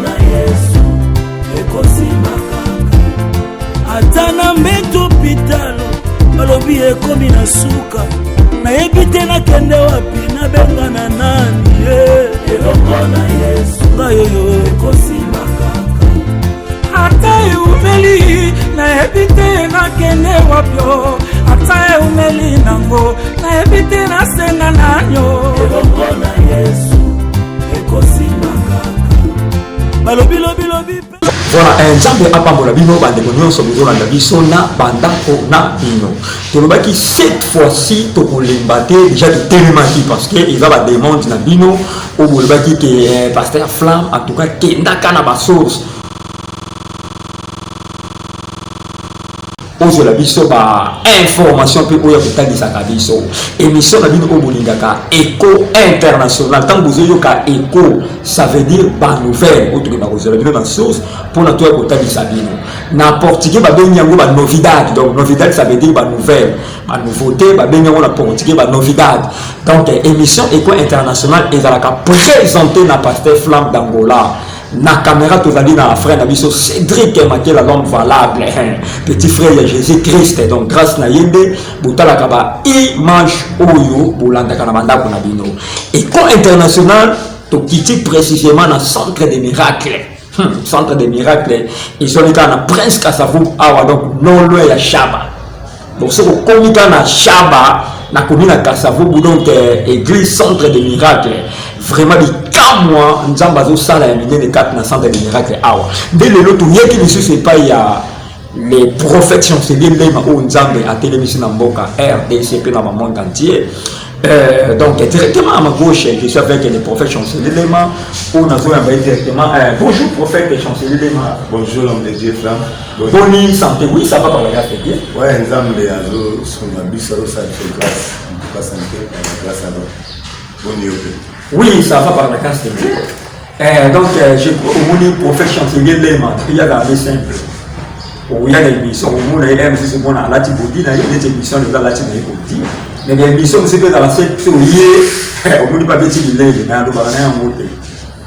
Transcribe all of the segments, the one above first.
na Yesu ekosimba kaka. Ata na mbeto pitalo balobi ekomi na suka, nayebi te nakende wapi, nabengana nani ye. Elongo na Yesu ngai oyo ekosimba kaka. Ata eumeli nayebi te nakende wapi o, ata eumeli nango nayebi te nasenga nanyo. Elongo na Yesu ekosimba kaka. Balobi lobi lobi. Voilà, Nzambe apambola bino bandeko nyonso bozolanda biso na bandako na bino. Tolobaki cette fois-ci tokolemba te, déjà totelemaki parce que eza ba demande na bino oyo bolobaki ke pasteur Flamme en tout cas kendaka na ba source ozwela biso ba information mpe oyo akotalisaka biso émission na bino oyo bolingaka Echo International. Ntango bozoyoka Echo, ça veut dire ba nouvelle oyo tokenda kozwela bino na source mpona toya kotalisa bino. Na portugais babengi yango ba novidade, donc novidade ça veut dire ba nouvelle, ba nouveauté, babengi yango na portugais ba novidade. Donc émission Echo International ezalaka présenté na pasteur Flamme d'Angola. Na caméra tozali na frère na biso Cédric Makela, l'homme valable, petit frère ya Jésus-Christ. Donc grâce na ye nde botalaka ba image oyo bolandaka na bandako na bino. Echo International tokiti précisément na centre des miracles. Centre des miracles ezwami kaka na Prince Kasavubu awa, donc non loin ya Shaba. Donc soki okomi kaka na Shaba, nakomi na Kasavubu, donc église centre des miracles, vraiment bikamwa Nzambe azosala ya minene kati na centre des miracles awa. Nde lelo toyeki lisusu epai ya les prophètes chancelier Lema oyo Nzambe atelemisi na mboka RDC mpe na ba monde entier. Donc directement à ma gauche, je suis avec le prophète chancelier Lema, où nous avons envoyé directement. Bonjour prophète chancelier Lema. Bonjour l'homme de Dieu Flamme. Bonne santé, oui, ça va par la grâce de Dieu. Ouais, Nzambe azo sunga biso, azo sala biso grâce, en tout cas santé par la grâce à Dieu. Bonne yope. Oui, ça va par la grâce de Dieu. Donc, je crois au monde prophète chancelier Lema, il y a la simple. Il y a des émissions, au monde, il y a des émissions, on a la tibodi, il y a des émissions, il y a la tibodi. Mais les émissions, c'est dans la scène, c'est lié. Au monde, pas petit, il est, mais on doit parler un mot.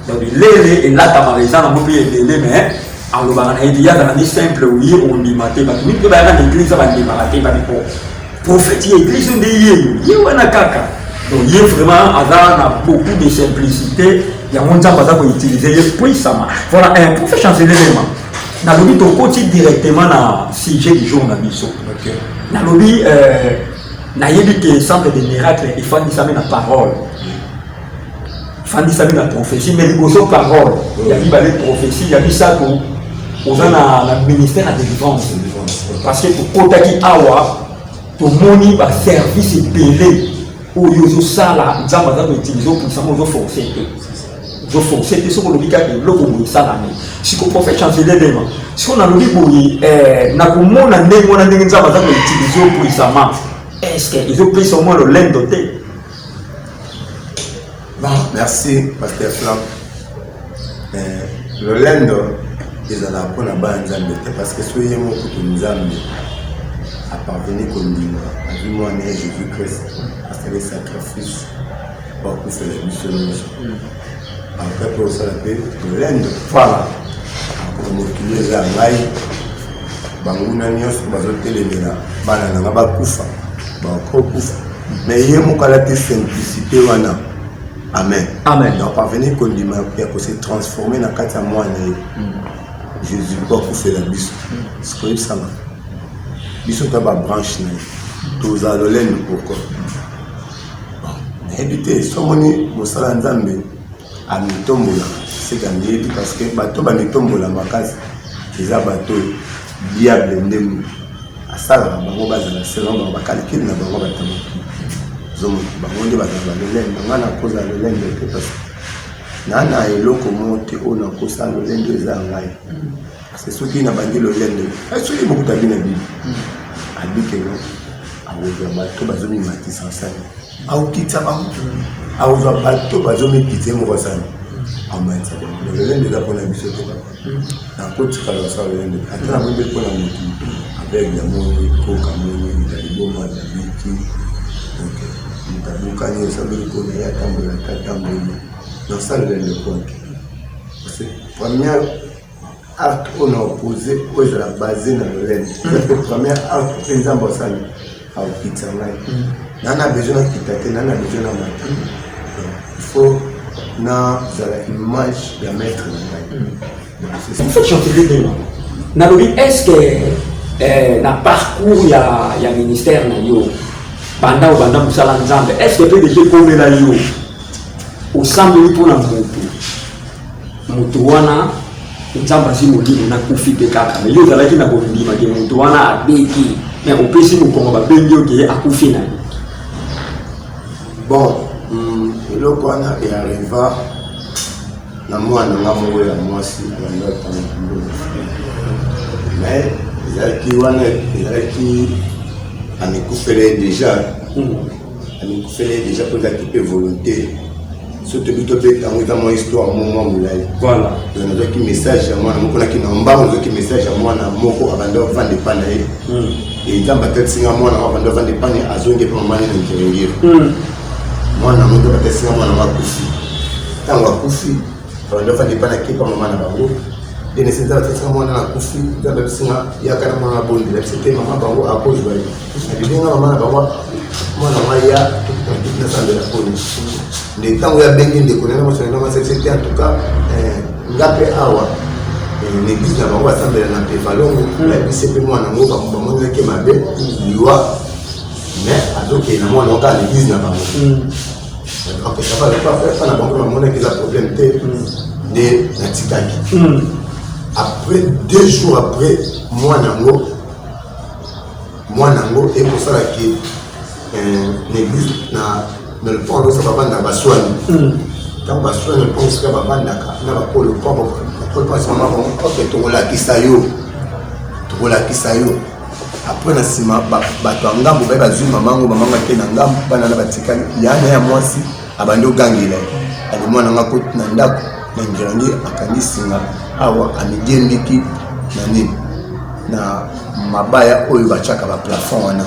Donc, il est, et là, t'as par exemple, on peut y aller, mais en le barana, il y a dans la simple, oui, on y maté, parce que nous, dans l'église, ça va y mater, parce que prophète, l'église, on est lié, il y a un caca. Donc, il y a vraiment, on a beaucoup de simplicité, il y a un temps, on va utiliser puissamment. Voilà, un prophète chancelier, vraiment. Nalobi tokoti directement na sujet du jour na biso. Nalobi, nayebi ke centre de miracle efandisami na parole, efandisami na prophétie, mais liboso parole ya mibale prophétie, ya misato oza na ministère ya délivrance, parce que tokotaki awa tomoni ba service ebele oyo ozosala, Nzambe aza koutilize opuisama, ozoforce te, ozoforce te. Soki olobi kaka eloko boye esalami. Siko prophète chancelier Lema, siko nalobi boye, nakomona ndenge wana ndenge Nzambe aza koutilize opuisama, est ce que ezopesa mwa lolendo te? Bon, merci pasteur Flamme. Lolendo ezalaka mpona bana Nzambe te, parce que soki ye moko kutu Nzambe aparveni kondima, azwi mwana ye Jésus Christ, asali sacrifice po akufela biso nyonso, après mpe osala mpe lolendo. Voilà. Mokili eza ya ngai, banguna nyonso bazotelemela bana na nga bakufa, bakokufa, mais ye moko alati simplicité wana. Amen. Amen. Donc parvenir kondima ya kose transformer na kati ya mwana ye Jésus po akufela biso. Sikoyebisama biso ta ba branche na ye tozala lolendo. Pourquoi? Nayebi te. So omoni mosala Nzambe amitombola, seka miyebi, parce que bato bamitombola makasi eza bato diable nde asalaka bango bazala selon bango bacalcul na bango. Bato mokili ozomona bango nde bazala balolendo. Nga nakozala lolendo te, parce que na eloko moko te oyo nakosala lolendo eza ya ngai. Parce que soki nabandi lolendo, soki mokuta abi na Bible abikelo, akozwa bato bazomimatisa asali akokitisa bango, akozwa bato bazomikitisa ye moko asali amatisa bango. Lolendo eza mpona biso te, papa. Nakotikala kosala lolendo ata namoni mpe mpona motu aveugle amoni, koka amoni, liboma nabiki, donc moto abukani osabeli mpona ye atambola, ata atamboli, nasala lolendo mpona te. Première acte oyo na opose oyo ezala base na lolendo, eza mpe première acte mpe Nzambe asali akokitisa ngai. Naa na besoin nakita te, naa na besoin na mata. Donc il faut nazala image ya maître na ngai. En fait, Jean-Philippe Bemba, nalobi, est-ce que na parcours ya ministère na yo, banda obanda mosala Nzambe, est-ce que mpe déjà ekomela yo osambeli mpona moto wana, Nzambe azwi molimo, nakufi mpe kaka, mais yo ozalaki na kondima ke moto wana abeki, mais opesi mokongo, babengi yo ke akufi na ye? Bon, eloko wana earriva na mwana nga moko ya mwasi abanda otanga mbongo, mais ezalaki wana, ezalaki amikufele ye déjà, amikufele ye déjà mpo ezalaki mpe volonté. So tobi tobeta yango, eza mwa histoire mo mwa molai. Donc nazwaki message ya mwana moko, naki na mbango, nazwaki message ya mwana moko abanda ovanda epa na ye. E Nzambe atalisinga mwana ngo abanda ovanda epa na ye, azongi epa mama ne na Ngiringiri. Mwana yango, Nzambe atalisinga mwana ngo akufi. Ntango akufi, abanda ovanda epa na kepa mama na bango. Nde nesi Nzambe atalisinga mwana na akufi. Nzambe abisinga yaka na mwana abondela biso te, mama bango akozwa ye. Abibenga mama na bango, mwana ngo aya, nasambela poni. Nde ntango ya bengi ndeko nena mwasi na mwasi te, en tout cas nga mpe awa na église na bango basambela na mpe valongo, bayebisi mpe mwana yango, bamonaki mabe liwa, mais azokende na mwana ngo kaka na église na bango. Ok, ça va, pa na bango bamonaki eza problème te, nde natikaki. Après, 2 jours après, mwana yango ekosalaki na église na lopango osa bavandaka, baswani. Ntango baswani na lopango esika bavandaka na bakolo lopango, bakolo lopango mama bango: "Ok, tokolakisa yo, tokolakisa yo." Après, na nsima, bato ya ngambo baye, bazwi mamango. Mamango ake na ngambo, bana na batikali. Yana ya mwasi abandi ogangela ye ali mwana nga koti na ndako na Ngirangi, akangi singa awa, amidiembiki na nini, na mabaya oyo batiaka baplafond wana.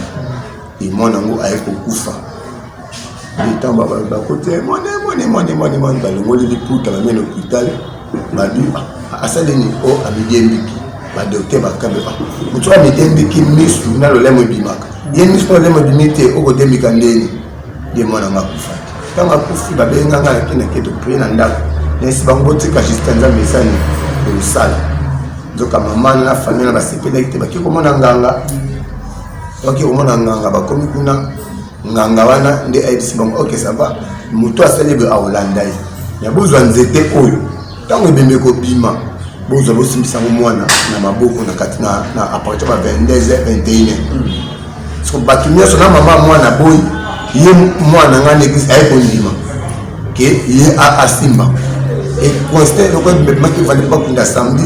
E mwana yango aye kokufa. Ntango bakoti, mwana, mwana, mwana, mwana, mwana, balongoli liputa, bamemi na hôpital. Babi asali nini? O amidiembiki. Badocteur bakambe moto oyo amidiembiki, misu na lolemo ebimaka ye, misu na lolemo ebimi te, okodembika ndeni? Ye mwana ngo akufaki. Ntango akufi, babenganga, nake nake toprie na ndako, nayesi bango: "Botika Justin, Nzambe esani ekosala." Nzoka mama na famille na basepelaki te. Baki komona nganga, baki komona nganga. Bakomi kuna, nganga wana nde ayebisi bango: "Ok, ça va, moto asali boye akolanda ye ya bozwa nzete oyo, ntango ebembe kobima, bozwa, bosimbisa yango mwana na maboko na kati na à partir ba 22 21. So bato nyonso na mama mwana boyi ye, mwana nga na église aye kondima ke ye asimba. Econstate loko ebimaki vandi bakunda samedi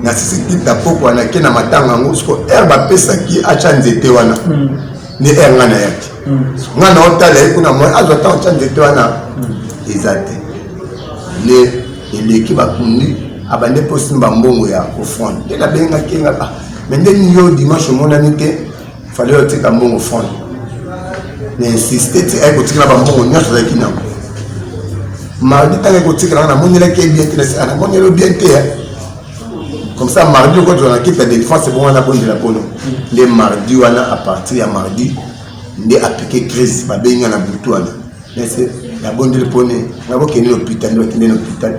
na sisi kita pokwa, nake na matanga yango. Siko heure bapesaki atya nzete wana, nde heure nga nayaki, nga na otala ye kuna, mwa azwa ntango atya nzete wana eza te. Nde eleki, bakundi, abandi mpo simba mbongo ya offrande. Nde nabengaki nga: "Mais ndeni yo dimanche omonani te, fallait otika mbongo offrande." Na insiste ti aye kotikala bambongo nyonso azalaki nango. Mardi, ntango ekotikala, namonelaki ye bien te, namoneli bien te. Comme ça, mardi okozwa na kiti ya défense bongo wana, bondela mpono. Nde mardi wana, à partir ya mardi, nde apike crise. Babengi nga na butu wana, nese nabondeli mpone nga bokende na hôpital. Nde bakende na hôpital,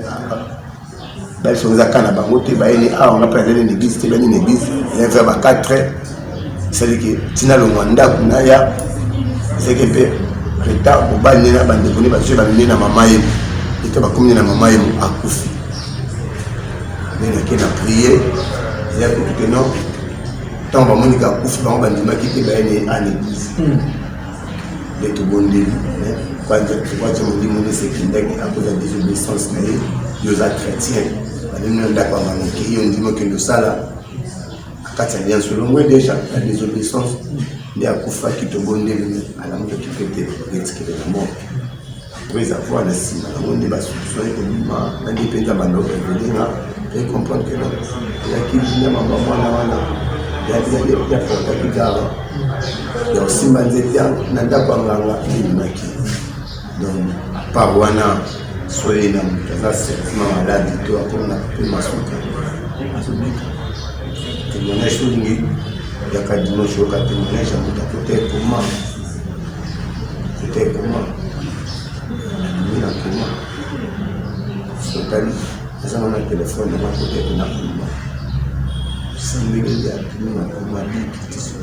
babiso eza ka na bango te, bayeni awa. Nga mpe nazali na église te, bani na église eza vers ba 4 heures. Esaliki ntina longwa ndako naya, ezalaki mpe retard. Mobali nde na bandeko nde bazwi, bamemi na mama ye ete bakomi na mama ye, akufi. Nde nake na prier, eza kutu te. Non, ntango bamonika akufi, bango bandimaki te, bayeni en église, nde tobondeli kwanza molimo nyonso ekendaki à cause ya désobéissance na ye. Yo oza chrétien, balemi na ndako ya nganga, yo ndimi okende osala na kati ya alliance, olongwe déjà na désobéissance. Nde akufaki, tobondeli, alamukaki mpe te, etikele na mort. Après avoir, na nsima yango nde basoupçon ekobima na nde mpenza bando révéler nga e comprendre que non, ezalaki nyama bamwana wana yaportaki gara ya kosimba nzete na ndako ya nganga, ebimaki. Donc à part wana, Soki na moto aza sérieusement malade to akomi na pe masuka azobika. Témoignage soki olingi yaka dimanche oyoka témoignage ya moto akota ekoma akota ekoma abimi na koma otali aza na telefone nanga akota ete na koma sambeleli abimi na koma biki tiso.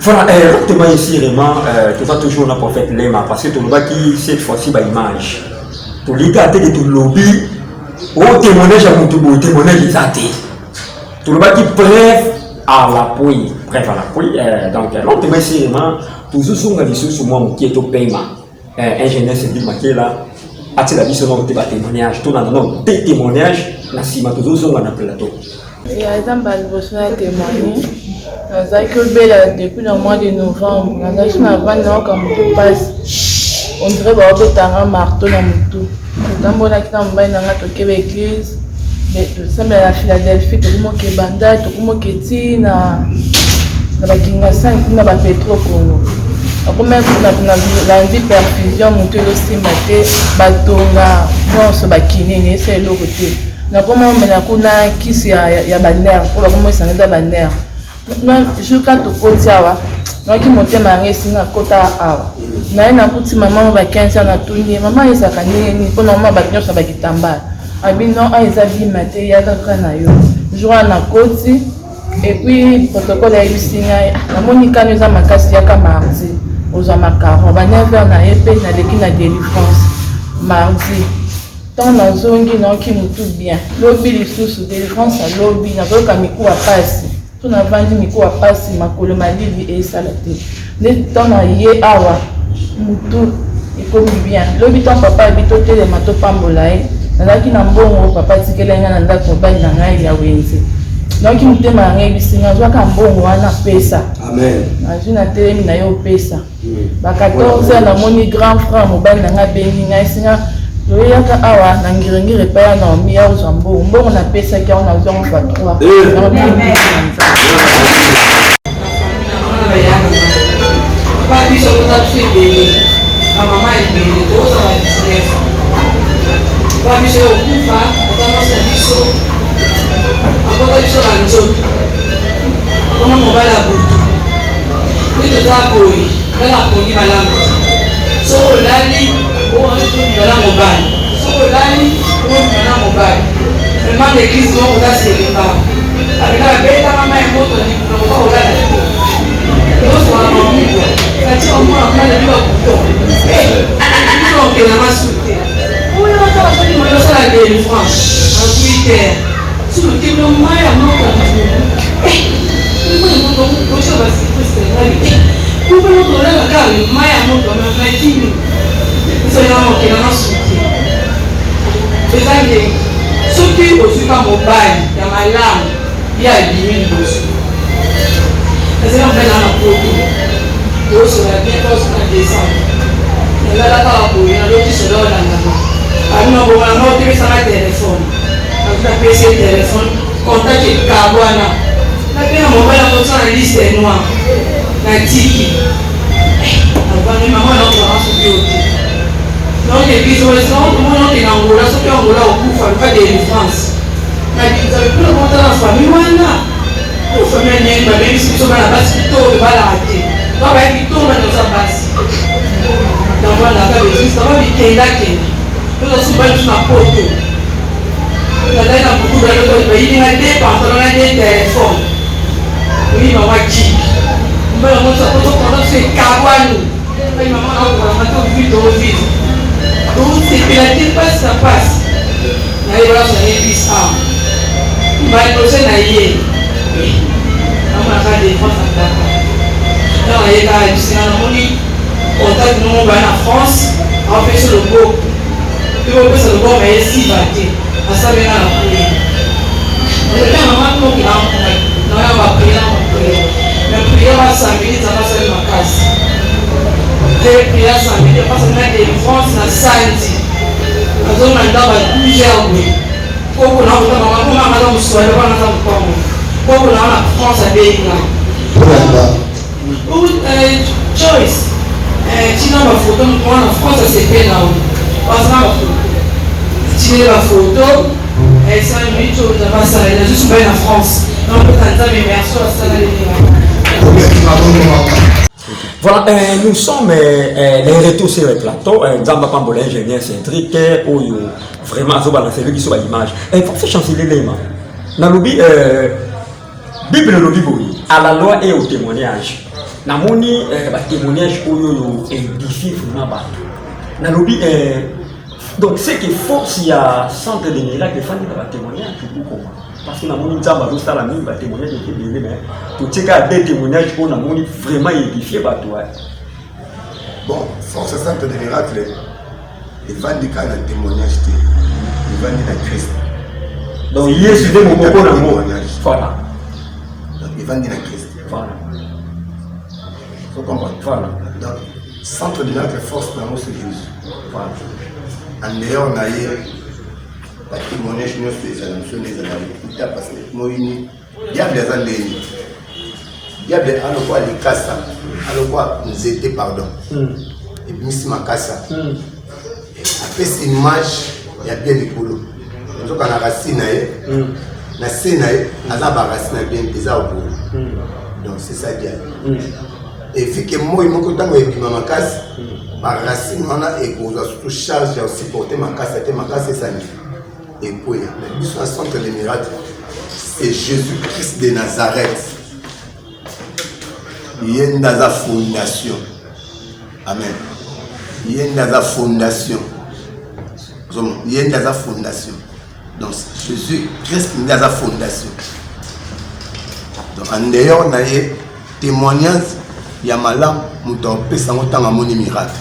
Voilà, euh, ici vraiment, euh, tout ça toujours na prophète Lema, parce que tout le monde qui cette fois-ci ba image. Tout le gars te tout lobby, au témoignage à mutu bo témoignage eza te. Tout le monde qui preuve à l'appui, preuve à l'appui. Euh, donc, lentement ici vraiment, toujours sunga lisusu mwa mokie to pema. Euh, ingénieur Cédric Makela, atila biso na te ba témoignage, tout na non, te témoignage na sima tozozonga na plateau. Ya eza mbala liboso na témoigne. Nazalaki kobela depuis na mois de novembre. Nazalaki na vandi nayoka motu mpasi, on dirait baobetanga marteau na motu. Totambolaki na mobali na nga, tokeba église, tosambela na Philadelphie, tokomoke banda, tokomoke ti na bakinga 5 kuna, bapetro Congo. Akomaki landi perfusion, motu ezosimba te, batonga nyonso, bakinini esa eloko te. Nakoma omela kuna kisi ya banerf mpo bakomoisanga eza banerf. Jusqu'à tokoti awa, nayoki motema yango esinga kota awa. Naye nakuti mama oyo ba 15 ans, natuni ye: "Mama, ezalaka ndenge nini?" Mpo normal bato nyonso bakitambala. Abi: "Non, a eza bima te, ya kaka na yo." Jour wana nakoti, et puis protocole ayebisi ngai: "Namoni kano eza makasi, yaka mardi ozwa macaron." Ba 9 heures na ye mpe naleki na délivrance mardi. Ntango nazongi, nayoki motu bien. Lobi lisusu délivrance, alobi nazoyoka mikuwa pasi to navandi, mikuwa pasi, makolo malili esala te. Nde ntango na ye awa, motu ekomi bien. Lobi ntango papa abi totelema topambola ye, nazalaki na mbongo papa atikeli ngai na ndako mobali na ngai ya wenze. Nayoki motema na ngai ebisi ngai: "Azwaka mbongo wana, pesa." Nazwi, natelemi na ye, opesa. Ba 14 heures, namoni grand frère mobali na ngai abengi ngai, esinga toyeyaka awa na Ngiringiri epai ya Naomi, ya kozwa mbongo. Mbongo napesaki yango, nazwa yango fois 3. Biso toza biso ebele, bamama ebele, tozala 19. Ba biso okufa, ata mwasi na biso akota biso na nzoto, akoma mobali ya butu. Nde toza boye, nga napongi malamu te. Soki olali, obima na mobali, soki olali, obima na mobali. Vraiment, na église moko oza Seleka, abeka babetaka mai moto na libuka, koka kolala te, tozosoka mamubwa kati bamona kuna na biba bouton okenda masu te. Oyo ata basali moyo osala délivrance na Twitter, soki mai ya moto na libumu, otia basiprise olala kaka mai ya moto na kini esalaka okenda masu te. Eza ndenge soki ozwika mobali ya malamu, ye abimi liboso. Ezali mobali na poto, tozosola bien mpo na décembre. Nalala kaka boye, naloki solo olandanga abima bongo nanga, otebisanga telefone, napesi ye telefone, contact ekabwana. Nabenga mobali yango tia na liste noire, natiki avandi. Mama nakozanga soki yo te, donc église omona okende Angola, soki Angola okufa, luka délivrance na binzambe mpona kota na famille wana. Famille ndenge babebisi biso bana basi kitoko, tobalaka te, babaya kitoko, bana oza basi navandaka baeglise, nava bikendakenda, toza biso na poto. Nazali na butu, bayibinga de pantalon na de telefone, oyi mama jeep mbala moto poto konda biso ekabwani. Ai mama, nakokolanga te, ovivre tovivre, tosepela te, mpasi na mpasi. Nayebaka so nayebisi awa mbaliboso na ye, namonaka défense na ndaka. Ntango nayekaka bisinga, namoni contact moko baya na France, aopesa loboko mpe bopesa loboko na ye siba te, asabenga na prière. Mama toki naya baprière na baprière, mais prière basambeli, nzambe asali makasi te. Prière sambeli, apasami na délivrance na sanzi, azonga ndako ba 12 heures boye. Koko na kota mama mpo mama aza moswahili wana, aza mokongo. Koko na wana France abenga Joyce, tina bafoto, moto wana France asepe na o. Bazala bafoto, tindeli bafoto esala minute oyo nzambe asala ye, nazwi subai na France, nakopesa Nzambe merci oyo asala ye. Voilà, nous sommes les retours sur le plateau. Nzamba Pambola, ingénieur Cédric, oyo vraiment azo balancer biso ba image. Professeur Chancelier Lema, nalobi Bible elobi boye, à la loi et au témoignage. Namoni ba témoignage oyo oyo édifie vraiment bato. Nalobi donc c'est que force ya centre de miracle efandi na ba témoignage ou comment? Parce que namoni Nzambe azosala mingi ba témoignage ebele, mais totie kaka deux témoignages oyo namoni vraiment édifie bato. Bon, force centre de miracle evandi kaka na témoignage te, evandi na Christ. Donc Yesu nde moboko nango. Voilà. Donc evandi na Christ. Voilà. Faut comprendre. Voilà. Donc centre de miracle, force nango, c'est Jésus. Voilà. En dehors na ye, batémoignage nyonso ezala mosu nde ezala lokuta, parce que moyini diable aza ndeni, diable alokwa likasa, alokwa nzete, pardon, ebimisi makasa, apesi image ya bien likolo, nzoka na racine na ye, na se na ye aza baracine na bien eza obolo. Donc c'est ça diable. Efike moi moko, ntango ebima makasi, baracine wana ekozwa surtout charge ya supporter makasi te, makasi esali ekweya. Mais biso na centre de miracle, c'est Jésus Christ de Nazareth, ye nde aza fondation. Amen. Ye nde aza fondation, ye nde aza fondation. Donc Jésus Christ nde aza fondation. Donc en dehors na ye, témoignage ya malamu moto apesa yango ntango amoni miracle,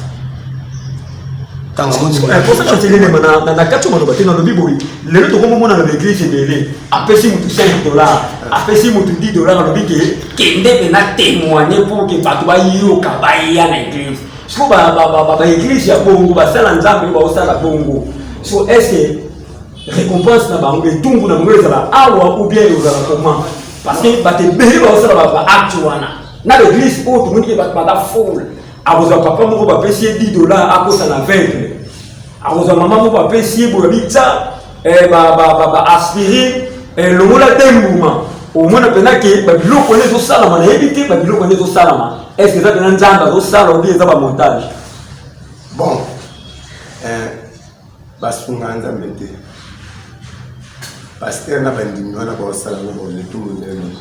ntango amoni. Posa chancelelema na kati ya maloba te, nalobi boye, lelo tokomomona na baeglise ebele, apesi motu 5 dollar, apesi motu 10 dollar, alobi ke kende mpena témoigner pour ke bato bayoka, baya na église. Siko baeglise ya bongo, basala Nzambe oyo baosala bongo, so est ce que récompense na bango, etumbu na bango ezala awa ou bien ezala comment? Parce que bato ebele baosala baacte wana na baeglise oyo, tomoni ke bato baza foule. Akozwa papa moko, bapesi ye 10 dollar, akosa na 20. Akozwa mama moko, bapesi ye boye, bitya baaspirine, longola te mbuma. Omona mpena ke babiloko wana ezosalama, nayebi te babiloko wana ezosalama, est ce que eza mpena Nzambe azosala ou bien eza bamontage? Bon, basunga Nzambe te. Pasteur na bandimi wana baosala ngo, baoletumu ndenge.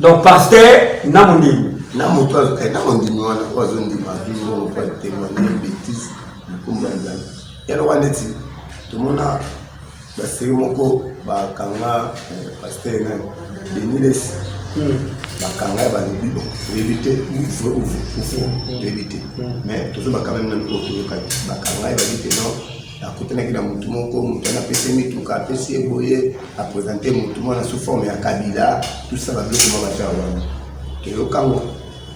Donc pasteur na mondimi. Na moto na mondimi wana oyo azondima, azwi mbongo po atémoigne bétise, likumba ya Nzambe. Yaloko neti tomona baseri moko bakanga pasteur nani, Denis Lessie, bakanga ye, balobi bon, toyebi te vrai ou faux, toyebi te, mais tozoba quand même nani oyo toyokaki. Bakanga ye, babi te non, akutanaki na motu moko, motu wana apesi ye mituka, apesi ye boye, aprésente motu mwana sous forme ya Kabila, tout ça, babiloko mwa baja wana toyokango.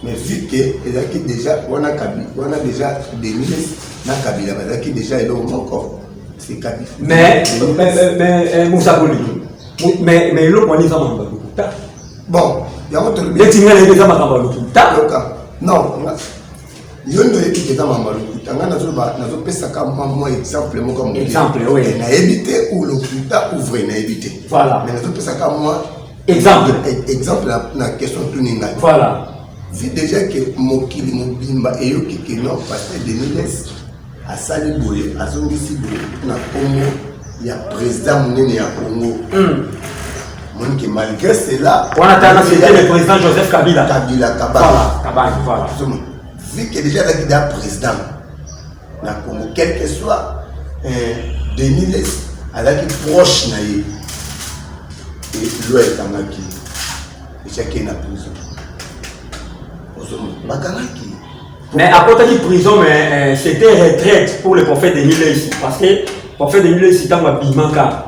Mais vu que ezalaki déjà wana, wana déjà Denis na Kabila bazalaki déjà eloko moko, c'est Kabila. Mais mosakoli, mais eloko wana eza makambo ya lokuta. Bon, yango tolobi. Neti ngai nayebi eza makambo ya lokuta. Yoka, non, yo nde oyebi ke eza makambo ya lokuta. Ngai nazopesaka mwa exemple moko ya moke. Exemple, oui. Nayebi te ou lokuta ou vrai, nayebi te. Voilà. Mais nazopesaka mwa exemple. Exemple na question tuni ngai. Voilà. Vu déjà ke mokili mobimba eyoki ke non, pasteur Denis Lessie asali boye, azongisi boye na nkombo ya président monene ya Congo, moni ke malgré cela. Wana tana, c'était le président Joseph Kabila. Kabila Kabanga. Voilà, Kabanga, voilà. Ozomona, vu que déjà azalaki déjà président na Congo, quel que soit Denis Lessie azalaki proche na ye, e loi ekangaki, etiaki ye na prison. Ozomona, bakangaki. Mais akotaki prison, mais c'était retraite pour le prophète Denis Lessie, parce que prophète Denis Lessie, ntango abimaka,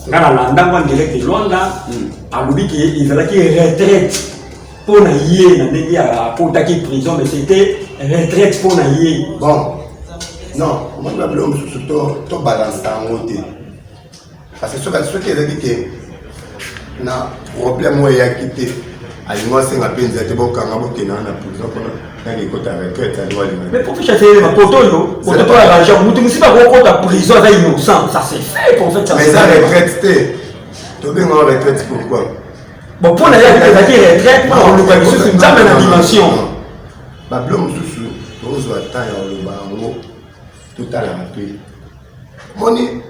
nga nalanda ngo en direct de Luanda, alobi ke ezalaki retraite mpo na ye na ndenge akotaki prison, mais c'était retraite mpo na ye. Bon, non, omoni, babiloko mosusu tobalansa yango te, parce que soki ezalaki ke na problème oyo eyaki te. Alingi asenga mpe nzela te, bokanga bokenda na prison kuna nani ekota retraite alingi alinga. Mais prophète Chancelier, koto oyo koto to arrange mutu mosusu akokota prison aza innocent, ça c'est fait, prophète. Mais eza retraite te, tobenga retraite pourquoi? Bon, mpo na ye ezalaki retraite mpo na koluka lisusu Nzambe na dimension. Babilo mosusu tozwa temps ya koloba yango, totalaka mpe moni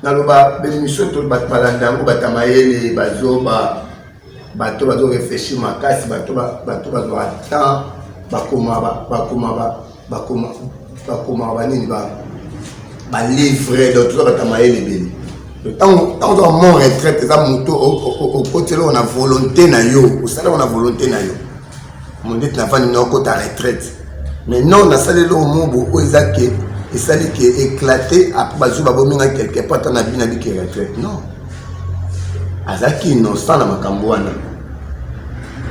naloba bemission to bato balanda yango, bato ya mayele bazoba, bato bazo réfléchir makasi, bato bazwaka temps, bakoma bakoma bakoma bakomaka banini, balivre. Donc toza bato ya mayele ebele. Ntango ozwa mon retraite, eza moto okoti eloko na volonté na yo, osala eloko na volonté na yo. Mondeti navandi na okota retraite, mais non, nasali eloko moko oyo eza ke esali ke éclaté, après bazwi babominga quelque part, ata na bino abiki retraite. Non, azalaki innocent na makambo wana,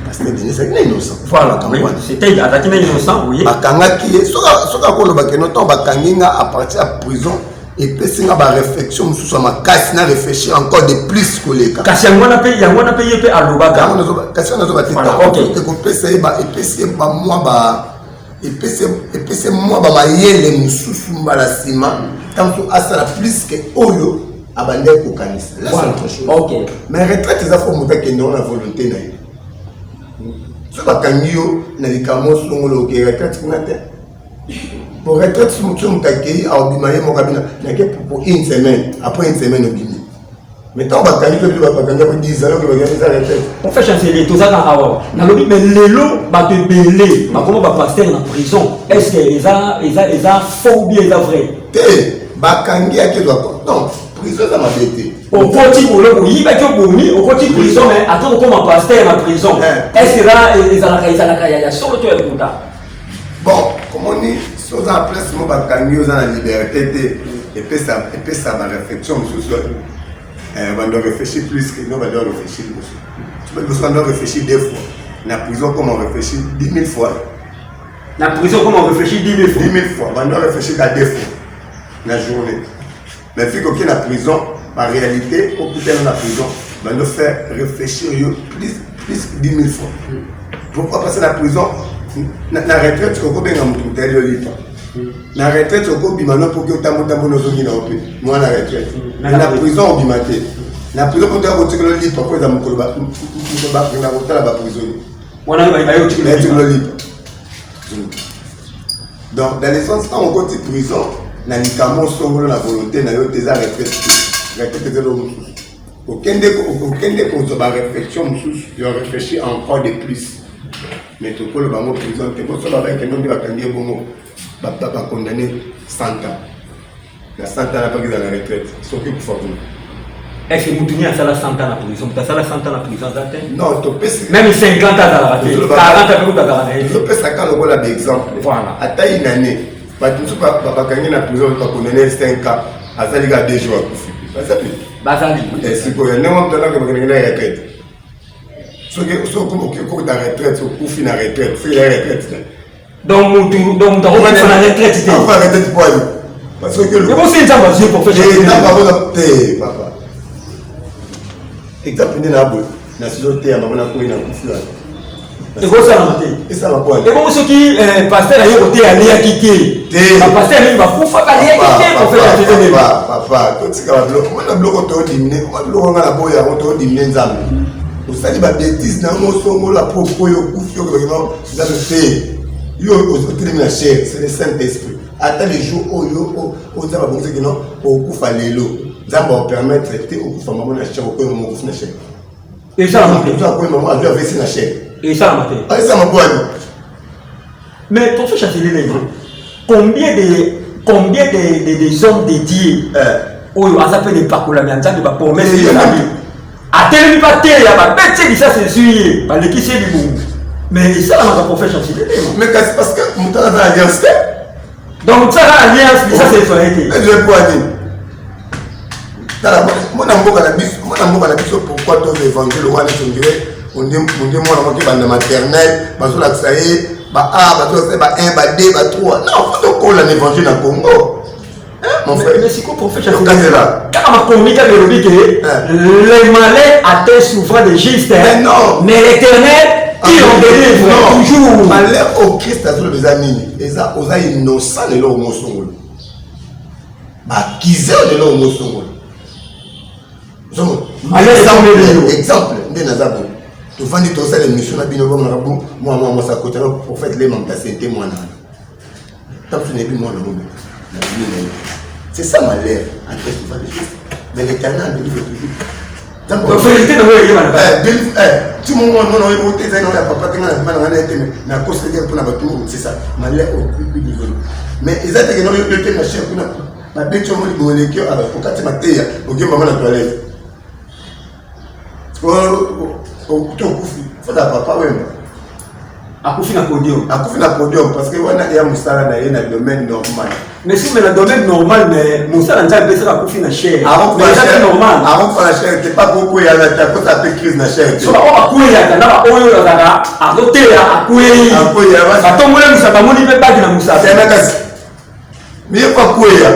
parce que Denis azalaki na innocent. Voilà, c'était azalaki na innocent, oui. Bakangaki ye, soki akoloba ke no, ntango bakangi nga à partir ya prison, epesi nga baréflexion mosusu ya makasi na réfléchir encore de plus koleka. Kasi yango wana mpe, yango wana mpe ye mpe alobaka. Kasi wana azoba te, ekopesa ye, epesi ye bamwa ba epesi mwa bamayele mosusu mbala nsima, ntango mosusu asala plus ke oyo abandaki kokanisa. Mais retraite eza fo moto akende ngo na volonté na ye. So bakangi yo na likambo songolo, oke retraite kuna te. Po retraite, so moto akei, aobima ye moko, abina nake pour une semaine, après une semaine obimi. Mais ntango bakangi to biso, bakangi po 10 ans, oke bakangi, eza retraite. Prophète Chancelier, tozaka awa, nalobi, mais lelo bato ebele bakoma bapasteur na prison, est ce que eza faux ou bien eza vrai? Te, bakangi akezwa, non, prison eza mabe te. Okoti boloko, oyibaki, obomi, okoti prison, mais ata kokoma pasteur na prison, est ce que ezalaka ya solo to ya lokuta? Bon, komoni so oza na place mo bakangi, oza na liberté te, epesa baréflexion mosusu. Bando réfléchir plus que no bando réfléchir liboso. Liboso bando réfléchir deux fois, na prison comme on réfléchit 10 000 fois. Na prison comme on réfléchit 10 000 fois. 10 000 fois. Bando réfléchir ka deux fois na journée, mais fiki oke na prison, baréalité okutana na prison bando faire réfléchir yo plus 10 000 fois. Pourquoi? Parce que na prison, na retraite, okobenga motu motali yo lipa. Na retraite okobima no mpoki otambotambo, ozongi na yo mpe mwana retraite. Na prison obima te. Na prison mpo toya kotikela lipa, po eza mokolo bakenda kotala baprisonnier. Wana bayotikela lipa. Donc dans le sens, ntango okoti prison na likambo songolo na volonté na yo te, eza retraite te. Retraite eza eloko mosusu. Okende kozwa baréflexion mosusu, yo réfléchir encore de plus. Mais tokoloba yango prison te, boso babakende nde bakangi ye bongo, bacondamné 100 ans. Na 100 ans napaki eza na retraite, soki kufa kuna. Est ce que mutu ni asala 100 ans na prison? Mutu asala 100 ans na prison aza te. Non, topesi. Même 50 azalaka te, 40 ape kutu azalaka na ye. Tozopesaka lokola baexemple. Voilà. Ata une année, bato mosusu bakangi na prison, bacondamné 5 ans, azali kaka 2 jours, akufi. Baza mpe. Bazali. Sikoyo ndenge moto alaka bakendenge na retraite, soki okokota retraite, okufi na retraite, soki ya retraite te. Donc mutu akokufa na retraite te? Akufa retraite po ayo, parce que ebosi Nzambe azwi, prophète. Nzambe akoza te, papa. Exemple nde na boye, nasizo te ya mama nakoyi na kufi wana. Ekosalama te. Esala po ayo. Ebongo soki pasteur aye koteya, aleyaki te? Bapasteur mingi bakufaka, aleyaki te, prophète. Papa, totika babiloko, omona biloko toodimine, omona biloko nga na boya yango, toodimine Nzambe. Osali babêtises na yango osongola po okoyo okufi, okebakema Nzambe te. Yo otelemi na chair, c'est le Saint Esprit. Ata le jour oyo oyo Nzambe abongisaki no okufa lelo, Nzambe aopermettre te okufa mamo na chair, okoyo mamo okufi na chair. Esalama te. Akoyi mamo azwi avesi na chair. Esalama te. Esalama po ani? Mais prophète Chancelier, combien des hommes dédiés oyo aza mpe na epakolami ya Nzambe, bapromesse ezali, atelemi bateya, babeti ye lisasi, ezwi ye, balekisi ye libungu, mais esalamaka, prophète Chancelier? Mais kasi parce que moto aza na alliance te. Donc tiaka alliance, lisasi ezwa ye te. Ezwa po ani? Tala, mona mboka na biso, mona mboka na biso. Pourquoi toza évangile wana? On dirait onde mwana moke banda maternelle bazolakisa ye ba A, bazolakisa ye ba 1, ba 2, ba 3. Non, faut tokola na évangile na Congo, mon frère. Mais sikoyo, prophète, kaka makomi kaka elobi ke le malin atteint souvent le juste. Mais non. Mais l'Éternel Qui en délivre toujours. Malheur au Christ azoloba eza nini? Eza oza innocent na eloko moko songolo. Bakize na eloko moko songolo. Ozomona? Exemple nde naza boye. Tovandi tosala émission na bino bomonaka bu mwa mwa mwasi akota na prophète lema moto asente mwana wana. Ntango mosusu nayebi mwana ngo na bimi na ye. C'est ça malheur en train de faire Mais l'éternel délivre toujours. Vérité na oyo eyebana. Ti moko mwana oyo ote ezali na ya papa te nga na bima na ngai na ye te mais nakoseli mpona bato oyo c'est ça malheur oyo mais eza te ke na oyo te na chef kuna babeti yo moli boye eleki yo okati mateya oke mama na toilette to okufi fota papa wemba akufi na podium, akufi na podium parce que wana eya mosala na ye na domaine normal. Mais si mais na domaine normal, mais mosala Nzambe apesaka akufi na chair, mais eza pe normal. Akokufa na chair te, pa kokweyana te, akosa pe crise na chair te. So baoyo bakweyaka na baoyo azalaka azoteya akweyi, batongoli mosapi, bamoni mpe baki na mosapi. Kasi mais ye ko akweya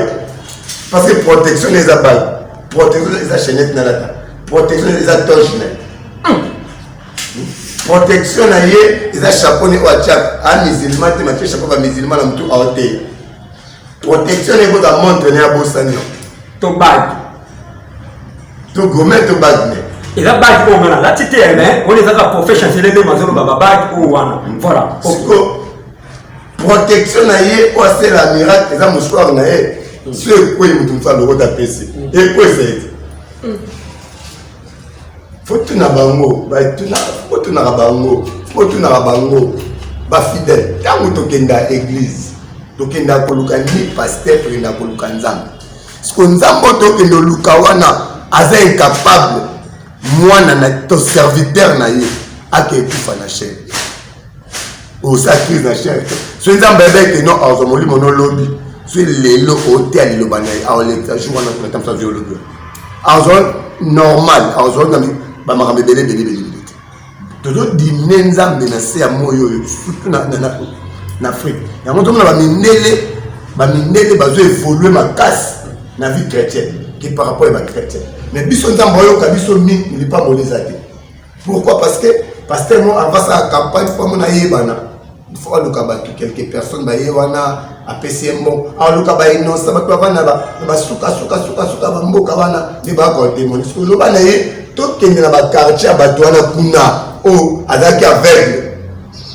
parce que protection eza bague, protection eza chaînette na lata, protection eza toche na protection na ye eza chapeau ne oyo atiaka a musulman te, matie chapeau ba musulman na motu aoteya. Protection na ye kozala montre ne abosani to bague to gome to bague ne. Eza bague oyo nga nalati te, mais wana ezaka profession selebe mazoloba babague oyo wana, voilà. Siko protection na ye oyo asala miracle eza mouchoir na ye, so ekwei motu mosu alokota apesi ekwesa ete fotuna bango, fotunaka bango, fotunaka bango bafidèle. Ntango tokenda église, tokenda koluka ni pasteur, tokenda koluka Nzambe. Siko Nzambe oyo tokende oluka wana aza incapable mwana na to serviteur na ye ake ekufa na chaire, oza crise na chaire te. So Nzambe ayebaki ke non, azwa molimo nolobi so lelo oteya liloba na ye, aolekisa jour wana kuna ntango azwi olobi azwa normal, azwa na bamakambo ebele ebele ebele ebele te. Tozodimine Nzambe na se ya moi oyo, surtout na Afrique. Yango tozomona bamindele, bamindele bazo évolue makasi na vie chrétienne ke par rapport ya bachrétien, mais biso Nzambe ayoka biso mingi, lipamboli eza te. Pourquoi? Parce que pasteur mo avant sa campagne fo amona ayebana, fo aluka bato, quelques personnes baye wana, apesi ye mbongo, aluka bainonsa bato bavanda na basuka suka suka suka bamboka wana nde bakotemone. Soki oloba na ye tokende na baquartier ya bato wana kuna oyo azalaki aveugle,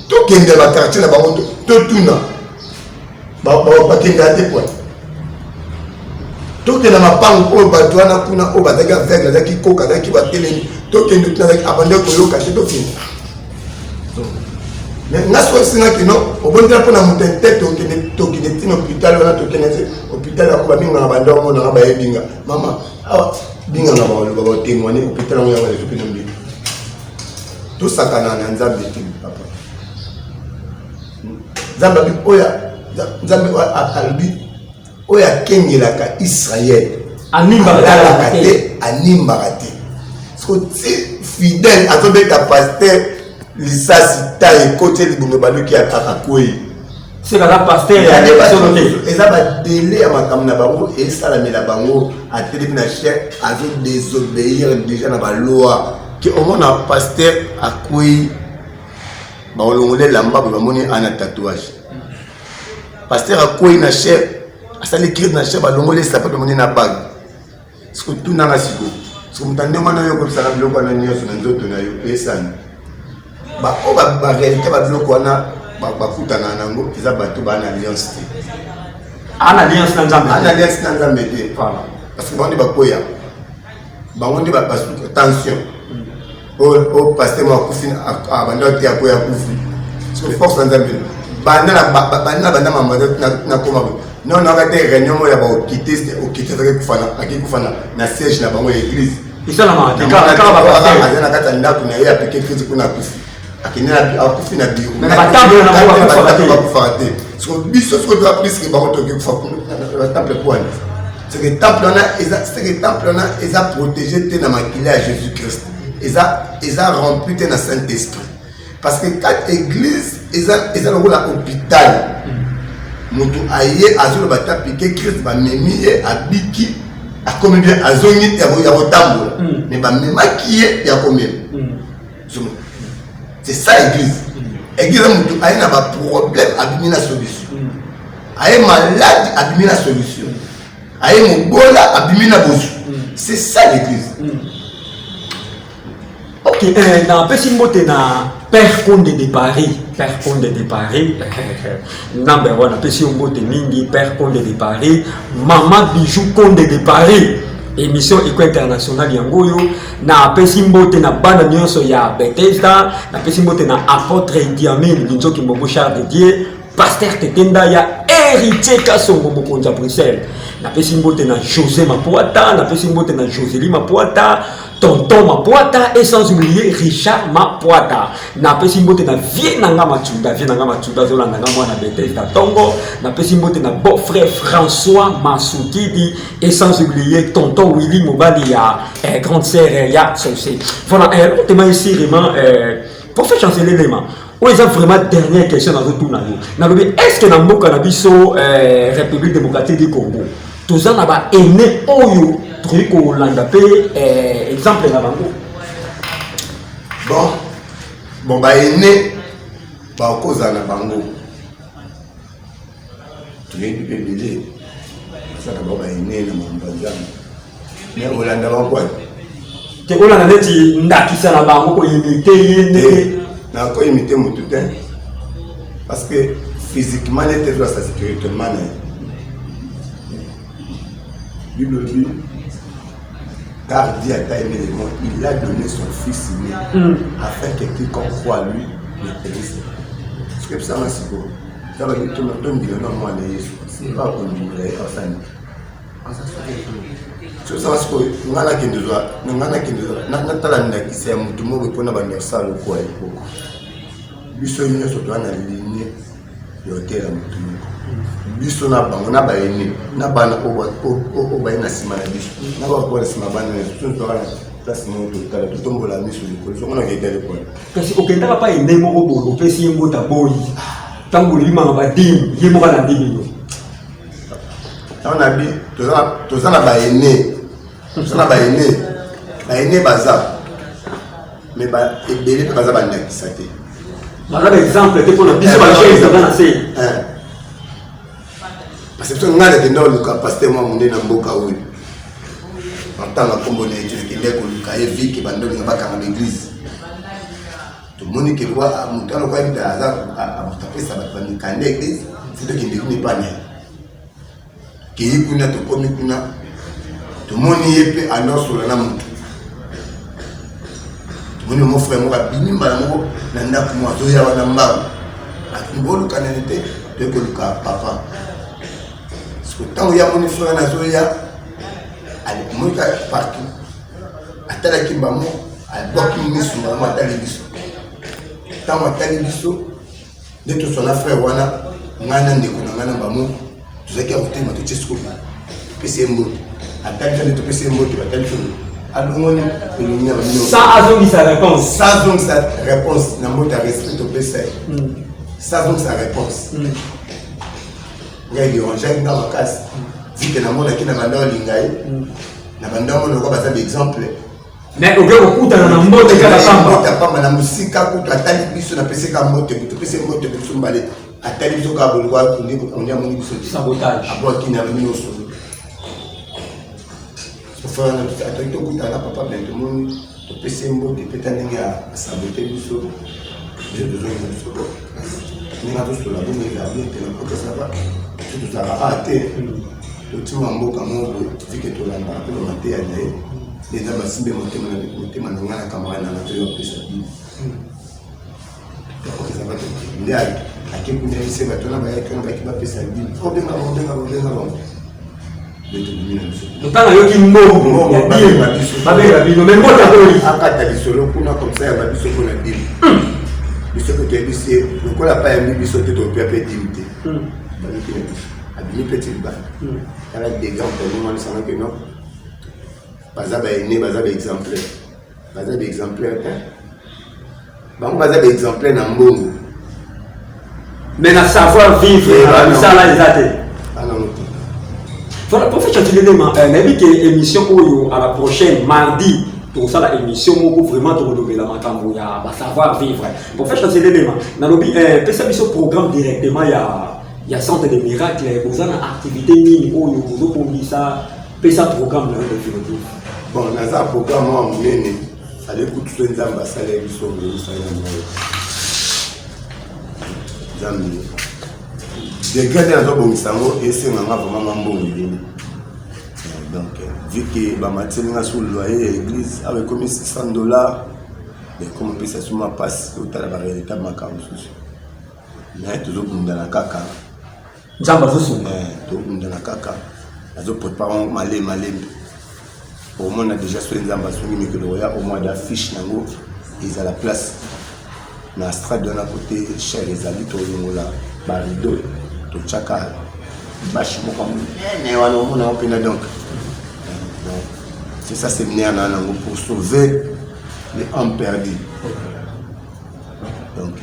tokende na baquartier na bango totuna bakendaka te point. Tokende na mapango oyo bato wana kuna oyo bazalaki aveugle, azalaki koka, azalaki batelemi, tokende tuna azalaki abande koyoka te, tokende. Mais nga soki osengaki no obondela mpo na moto te, tokende, tokende ntina hôpital wana, tokende te hôpital yango babingaka banda omonanga bayebi nga mama awa binganga baloba batémoigne hôpital yango yango ezoki na mbili. Tosakana na Nzambe te, papa. Nzambe abi oyo, Nzambe alobi oyo akengelaka Israel animbaka te, animbaka te. Siko ti fidèle azobeta pasteur lisasi ta ekoti libumu, baluki akwei. Eza badele ya makambo na bango esalamela bango. Atelemi na chaire, azo désobéir déjà na baloi ke omona pasteur akwei, baolongole elamba boye, bamoni ana tatouage. Pasteur akwei na chaire, asali crise na chaire, balongoli sapato, bamoni na bague. Siko tunanga siko, siko moto ndenge wana yo okobisaka biloko wana nyonso na nzoto na yo esani baoyo baréalité babiloko wana bakutana nango eza bato baa na alliance te. Ana alliance na Nzambe. Ana alliance na Nzambe te, parce que bango nde bakwea, bango nde basuka tension oyo pasteur mo akufi, abanda te akwea, akufi. Siko force na Nzambe banda na banda mama nakoma boye non, naka te réunion moko ya baoccultiste, occultiste akei kufa na siège na bango ya église. Esalamaka te, kaka bapasteur. Aza na kati ya ndako na ye, apeke crise kuna, akufi, akende akufi na bureau. Bakufaka te. Siko biso siko toza plus ke bango, toki kufa na temple po wana c'est que temple wana eza, c'est que temple wana eza protégé te na makila ya Jésus Christ, eza rempli te na Saint Esprit, parce que kati église eza lokola hôpital. Moto aye azoloba ta piqué crise, bamemi ye, abiki, akomi bien, azongi ya kotambola, mais bamemaki ye ya komema. C'est ça église. Église moto aye na baproblème, abimi na solution. Aye malade, abimi na solution. Aye mobola, abimi na bozwi. C'est ça l'église. Ok, napesi mbote na Père Conde de Paris. Père Conde de Paris, number one, napesi yo mbote mingi. Père Conde de Paris, Mama Bijou Conde de Paris, émission Eco International yango oyo. Napesi mbote na bana nyonso ya Bethesda. Napesi mbote na apôtre Diamine Linzoki Mbongo, char de Dieu, pasteur Tetenda ya Héritier Kasongo, mokonzi ya Bruxelles. Napesi mbote na José Mapoata, napesi mbote na Joseli Mapoata, tonton Mapoata, et sans oublier Richard Mapoata. Napesi mbote na vie na nga Matunda, vie na nga Matunda azolanda nga, mwana Bethesda ntongo. Napesi mbote na beau frère François Masukidi et sans oublier tonton Willy, mobali ya grande sœur ya Sosé. Voilà, otema ici vraiment, prophète Chancelier Lema, oyo eza vraiment dernière question nazotuna yo. Nalobi, est ce que na mboka na biso, République démocratique du Congo, toza na baene oyo tokoki kolanda mpe exemple na bango? Bon, baene bakozala na bango, toyebi mpe ebele baza na bango baene na makambo ya Nzambe, mais olanda bango kwani? Te, olanda neti ndakisa na bango, koimiter ye ndenge. Nakoimiter motu te, parce que physiquement nete ezwasa, spirituellement na ye. Bible dit: car Dieu a aimé le monde, il a donné son fils unique, afin que quiconque croit à lui ne périsse pas. Ce que ça m'a sikoyo, ça va dire tondima na mwana Yesu, kaka kondimela ye asani. Sosala sikoyo, ngai nakende zwa, ngai nakende zwa, natala ndakisa ya motu moko mpona banda kosala lokola ye. Poko biso nyonso toza na ligne ya hotel ya motu moko, biso na bango, na bayene na bana oyo baye na nsima na biso, na bakoa na nsima bana na biso, toza na place moko, totala, totombola miso likolo, songo nakenda likolo. Kasi okendaka pa ene moko boye, opesi ye mbota boyi, ntango bolobimaka badimi, ye moko alandi bino. Ntango na bi toza na baene, toza na baene, baene baza, mais ebele mpe baza bandakisa te. Baza baexemple te mpona biso bajeune toza na se. Parce que biso, ngai nakenda koluka pasteur mwa monene na mboka oyo, batanga nkombo na ye te. Nakende koluka ye vike bandolinga bakanga na église. Tomoni ke lokwa moto wana, lokwa yebi aza moto apesa bato bamikanda église, fi tokende kuna epa na ye. Kei kuna, tokomi kuna, tomoni ye mpe andosola na motu. Tomoni mo frère moko abimi mbala moko na ndako mo, azoya wana mbangu, boluka nene te, toyei koluka papa. Siko ntango ya moni frère wana azoya, amonika partout, atalaki mbamo, abwaki miso mbamo, atali biso. Ntango atali biso nde toswana frère wana, ngai na ndeko na ngai na bamo tozalaki ya kotelema, totie sikoyo, topesi ye mbote, atali biso nde topesi ye mbote, batali biso, alongoni elongi na banino. Sans azongisa réponse. Sans azongisa réponse na mbote ya respect topesa ye, sans azongisa réponse. Ngai dérangeaki nga makasi, vu que namonaki na banda olinga ye, na banda omona lokwa baza baexemple. Mais oke kokutana na mbote kaka pamba. Mbote pamba na mosika kutu, atali biso, napeseka mbote, topesi mbote biso mbale, atali biso kaka bolokwa, ondi amoni biso te. Sabotage. Abwaki na nyonso. Frère atoki tokutana na papa ben, tomoni, topesi ye mbote mpe ta ndenge asabote biso, biso tozongi biso ndenge atosola bongo, eza bien te. Na poto sava, biso tozalaka a te, totima mboka moko boye, vu que tolandaka mpe bamateya na ye nde eza basimbe motema na ngai na camarade na nga, toyo apesa bino eza bato nde ake kuna, yebise bato wana bayaki wana, bayaki bapesa bino, obenga bango, benga bango, benga bango nde tobimi na biso. Ntango ayoki mbongo ya dîme, babenga bino, mais mbote aboyi. Akata lisolo kuna comme ça, yamba biso mpona dîme. Biso mpe toyebisi ye lokola pa yambi biso te, topia mpe dîme te. Baluki na biso, abimi mpe ti libanda. Tala dégâts mpenza wana, esangaki no baza baene, baza baexemplaire, baza baexemplaire te. Bango baza baexemplaire na mbongo. Mais na savoir vivre na misala eza te. Anango te. Voilà, prophète Chatilelema, nayebi ke émission oyo à la prochaine mardi. Tokosala émission moko vraiment, tokolobela makambo ya basavoir vivre. Prophète Chancelier Lema, nalobi eh, pesa biso programme directement ya centre de miracle. Boza na activité nini oyo bozobongisa? Pesa programme na yo définitif. Bon, naza programme mwa monene. Ale kutu so Nzambe asala biso ngolisa yango, Nzambe degré nde nazobongisa yango, esenganga vraiment ma mbongo ebele. Donc vu que bamatieli nga sur loyer ya église awa ekomi 600 $, ekomi opesa so mwa mpasi otala baréalité makambo mosusu, mais tozobundana kaka. Nzambe azosunga. Tobundana kaka, nazoprépare malembe malembe. Omona déjà soki Nzambe asungi, mikolo koya au mois d'affiche nango ezala place na strade wana, kote cher ezali, tolongola barideau, totiaka bâche moko monene wana, omona yango mpena. Donc c'est ça, séminaire na nango pour sauver les âmes perdues. Donc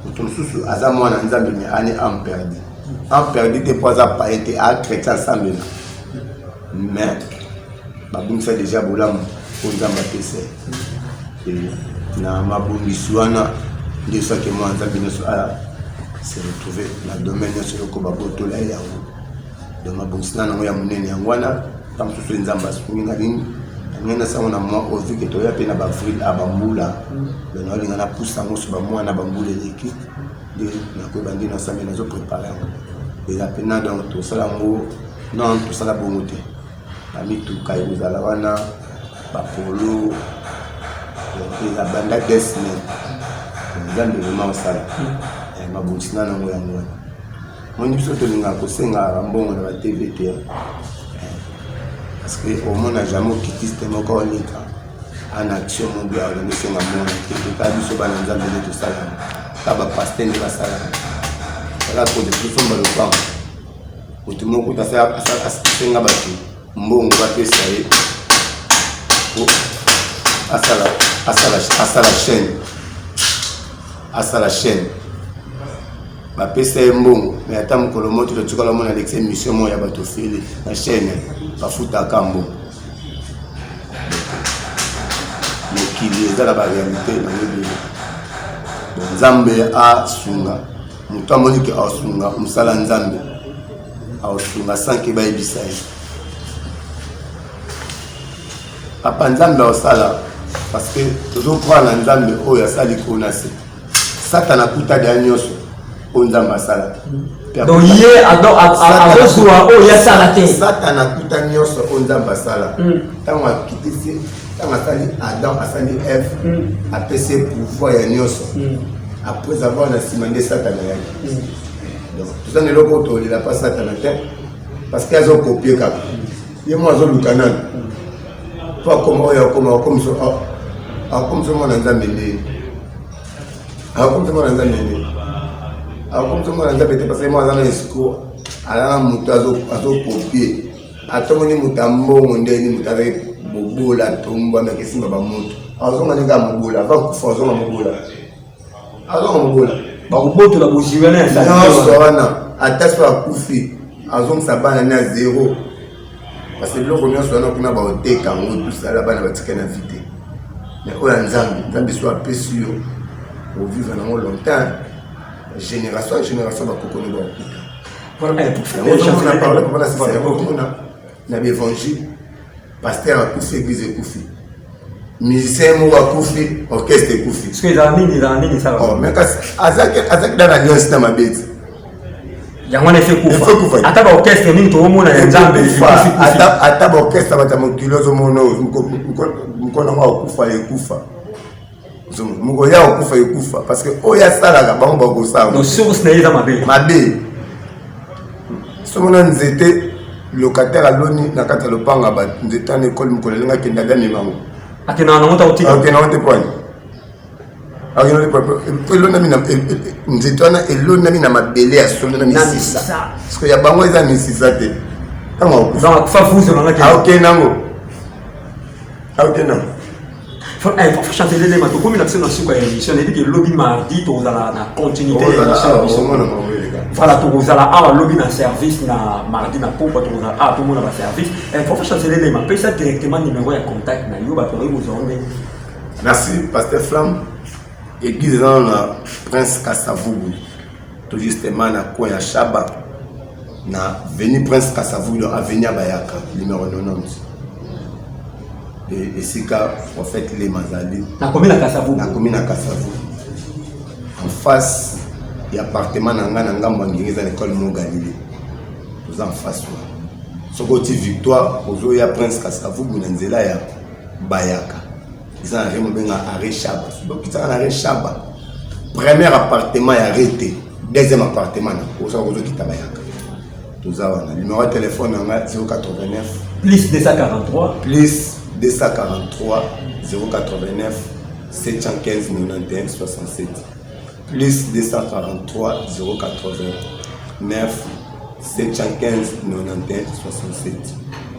moto mosusu aza mwana Nzambe, mais ani âme perdue, âme perdue te mpo aza paye te, a chrétien asambela, mais babungisa déjà bolamu mpo Nzambe apesa ye. Na mabongisi wana nde soki mwana Nzambe nyonso a se retrouve na domaine nyonso eloko babotola ye yango. Donc mabongisi na nango ya monene yango wana. Ta mosusu Nzambe asungi nga nini, nalingi nasango na mwa oyo, vu que toya mpe na baavril a bambula, donc naolinga napusa yango so bamwa na bambula eleki nde nakoyeba nde nasambe nazoprépare yango eza mpena. Donc tosala yango, non, tosala bongo te. Bamituka ekozala wana, bapolo eza banda 2 semaines. Nzambe vraiment osala mabongisi na nango yango wana. Moni biso tolingaka kosenga mbongo na batv te, parce que omona jamais okitiste moko oleka ana action mobi aolingi osenga mbongo te. Kaka biso bana Nzambe nde tosala, kaka bapasteur nde basala. Kaka kote tosomba lopango, moto moko asenga bato mbongo bapesa ye po asala chaîne, asala chaîne, bapesa ye mbongo, mais ata mokolo moko totikala omona alekisa émission moko ya bato fele na chaîne. Bafutaka mbongo. Mokili eza na baréalité nango ebele. Bon, Nzambe asunga moto amoni ke asunga mosala Nzambe, aosunga sans ke bayebisa ye. Papa, Nzambe aosala, parce que tozocroire na Nzambe oyo asali kuna se Satana akuta deya nyonso oyo Nzambe asala. Donc ye azozwa oyo asala te. Satana akuta nyonso oyo Nzambe asala. Ntango akitisi, ntango asali Adam, asali Eve, apesi ye pouvoir ya nyonso. Après avoir, na nsima nde Satana ayaki. Donc toza na eloko oyo tolela mpa Satana te, parce que azokopie kaka ye mo, azoluka nani mpo akoma oyo akoma, akomisa mwana Nzambe nde akomisa mwana Nzambe nde akomisa mwana Nzambe te, parce que mo aza na escroc, aza na moto azokopie. Atomoni moto ya mbongo ndeni, moto azaki bobola, atombwamaki esimba bamoto, azonga ndenge ya mobola avant kufa, azonga mobola, azonga mobola. Bakobotola bozwi wana ya nyonso wana. Ata so akufi, azongisa bana ne ya zéro, parce que biloko nyonso wana kuna baoteka yango, tusala bana batika na vie te. Mais oyo ya Nzambe, Nzambe so apesi yo, ovivre nango longtemps, génération ya génération, bakoko no bakokuta yango. Na baévangile, pasteur akufi, église ekufi; musicien moko akufi, orchestre ekufi. Ezala nini? Ezala nini? Esala? Mais kasi azalaki da na alliance na mabe ti. Yango wana efe kufa. Ata baorchestre nini toomona ya Nzambe. Ata baorchestre bato ya mokili ozomona, mokolo yango akufa, ekufa. Moko ya okufa, ekufa, parce que oyo asalaka bango bakosala. Source na ye eza mabe. Mabe. Somona nzete locataire aloni na kati ya lopanga, bato nzete wana ekole, mokolo elingi akende abi amemango. Akendaka nango ta kotika. Akende nango te poani, akende te elonami na nzete wana, elonami na mabele ya solo na misisa, parce que ya bango eza misisa te. Ntango akufa, fuzo nanga. Akende nango, akende nango. Chancelier Lema, tokomi na biso na suka ya émission. Nayebi ke lobi mardi tozala na continuité ya émission na biso. Voilà, tokozala awa lobi na service na mardi na pokwa, tokozala awa tomona ba service. Eh, prophète Chancelier Lema, pesa directement numéro ya contact na yo, bato bakoki kozwa ndenge. Merci, Pasteur Flamme. Église eza na Prince Kasavubu, to justement na coin ya Shaba, na avenue Prince Kasavubu, donc avenue ya Bayaka, numéro 90. Et esika prophète Lema azali. Nakomi na Kasavubu. Nakomi na Kasavubu. En face ya appartement na ngai na ngambo ya Ngenge, eza na école Mont Galilée. Toza en face wana. Soki oti Victoire, ozoya Prince Kasavubu na nzela ya Bayaka. Eza na rue mobenga arrêt Shaba. Soki okitaka na arrêt Shaba, premier appartement ya arrêt te, deuxième appartement na ozaka kozokita Bayaka. Toza wana. Numéro ya téléphone na ngai 089 plus 243 plus 243 089 715 91 67, plus 243 089 715 91 67,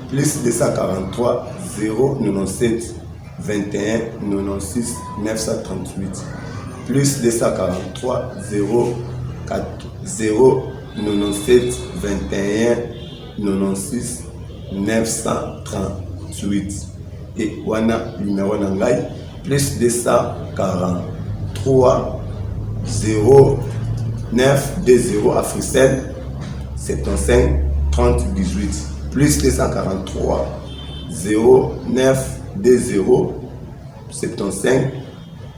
plus 243 097 21 96 938, plus 243 0 4 0 97 21 96 938. Et wana numéro na ngai plus 243 0 9 2 0 Africell 75 30 18, plus 243 0 9 2 0 75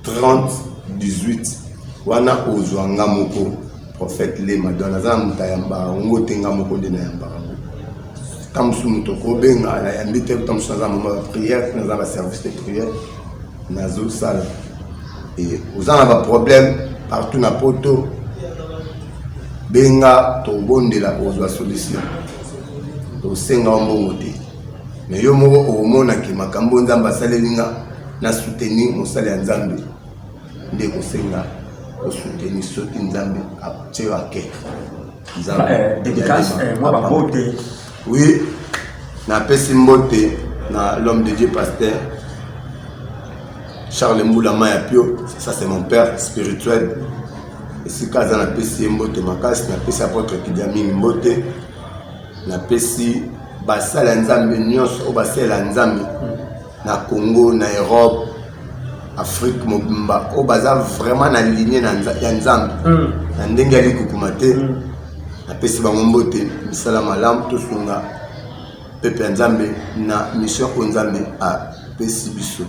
30 18. Wana ozwa nga moko prophète Lema. Donc naza na moto ayambaka yango te, nga moko nde nayambaka yango. Ntango mosusu moto okobenga, nayambi te. Ntango mosusu naza moment ya prière, naza ba service de prière nazosala. E oza na baproblème partout na poto, benga, tobondela, ozwa solution. Tosenga yo mbongo te, mais yo moko okomonaki makambo Nzambe asaleli nga na soutenir mosali ya Nzambe. Nde kosenga osoutenir soki Nzambe atie yo akere. Dédicace, mwa bambote. Oui, napesi mbote na l'homme de Dieu pasteur Charles Mbula ya Pio, ça c'est mon père spirituel. Esika aza, napesi ye mbote makasi. Napesi apôtre Kidiamini mbote, napesi basala ya Nzambe nyonso oyo basalela Nzambe na Congo, na Europe, Afrique mobimba, oyo baza vraiment na ligne ya Nzambe na ndenge ya likukuma te. Napesi bango mbote, misala malamu, tosunga pepe ya Nzambe na mission oyo Nzambe apesi biso.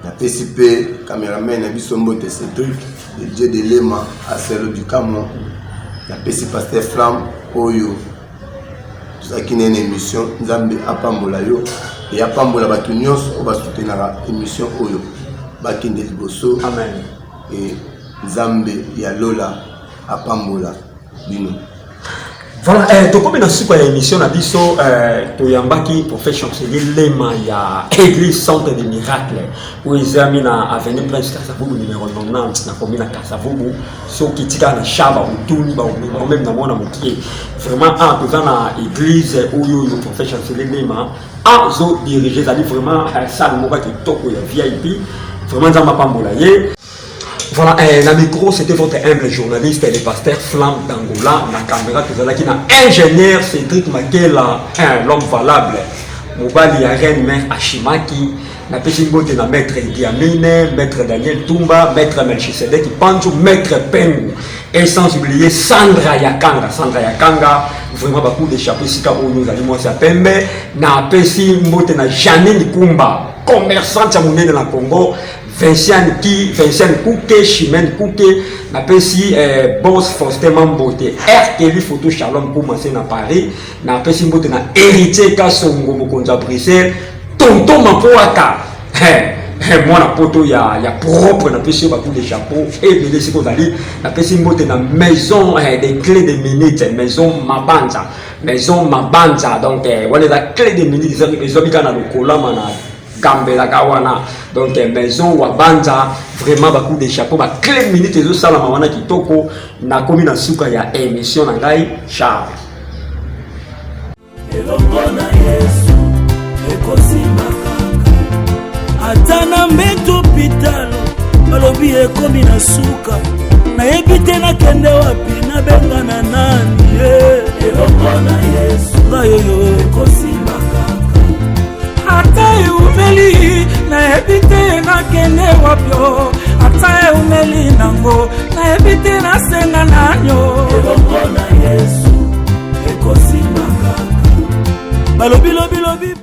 Napesi mpe cameraman na biso mbote, Cédric de Dieu de Lema Aselo Dikamo. Napesi pasteur Flamme oyo tozalaki nene émission, Nzambe apambola yo e apambola bato nyonso oyo basoutenaka émission oyo, bakende liboso. Amen. E Nzambe ya lola apambola bino. Voilà, tokomi na suka ya émission na biso. Toyambaki prophète Chancelier Lema ya église Centre de Miracle oyo ezami na avenue Prince Kasavubu numéro 90, na komi na Kasavubu. Soki tika na Shaba, otuni baomeme na mwana mokie. Vraiment, ah, toza na église oyo oyo prophète Chancelier Lema azo dirige, ezali vraiment salle moko ya kitoko ya VIP. Vraiment, Nzambe apambola ye. Voilà, na micro, c'était votre humble journaliste, le pasteur Flamme d'Angola. Na caméra, tout na ingénieur Cédric Makela, l'homme valable. Mobali ya reine mère Ashimaki, na pesi mbote na maître Diamine, maître Daniel Tumba, maître Melchisedek Pancho, maître Pengu. Et sans oublier Sandra Yakanga. Sandra Yakanga, vraiment beaucoup de chapeau sika oyo ozali mwasi ya pembe. Na pesi mbote na Janine Kumba, commerçante ya monene na Congo. Vinciane ki Vinciane Kuke, Chimène Kuke, napesi boss Faustin Mambote, R Kelly Photo Shalom Kumase na Paris, napesi mbote na Héritier Kasongo mokonzi ya Bruxelles, Tonton Mapoaka. Mwana poto ya propre, napesi yo ba coup de chapeau ebele esika ozali. Napesi mbote na maison des clés de minute, maison Mabanza, maison Mabanza. Donc wana eza clé de minute, ezwami kaka na lokolama na gambelaka wana. Donc maison Wabanza, vraiment ba coup de chapeau, ba clé minute ezosalama wana kitoko. Nakomi na suka ya émission na ngai, Charles. Elongo na Yesu ekosimba kaka, ata na mbeto pitalo balobi ekomi na suka. Nayebi te nakende wapi, nabengana nani ye. Elongo na Yesu ngai oyo ekosimba kaka. Ata eumeli, nayebi te nakende wapi o. Ata eumeli nango, nayebi te nasenga nanyo. Elongo na Yesu ekosimba kaka. Balobi lobi lobi.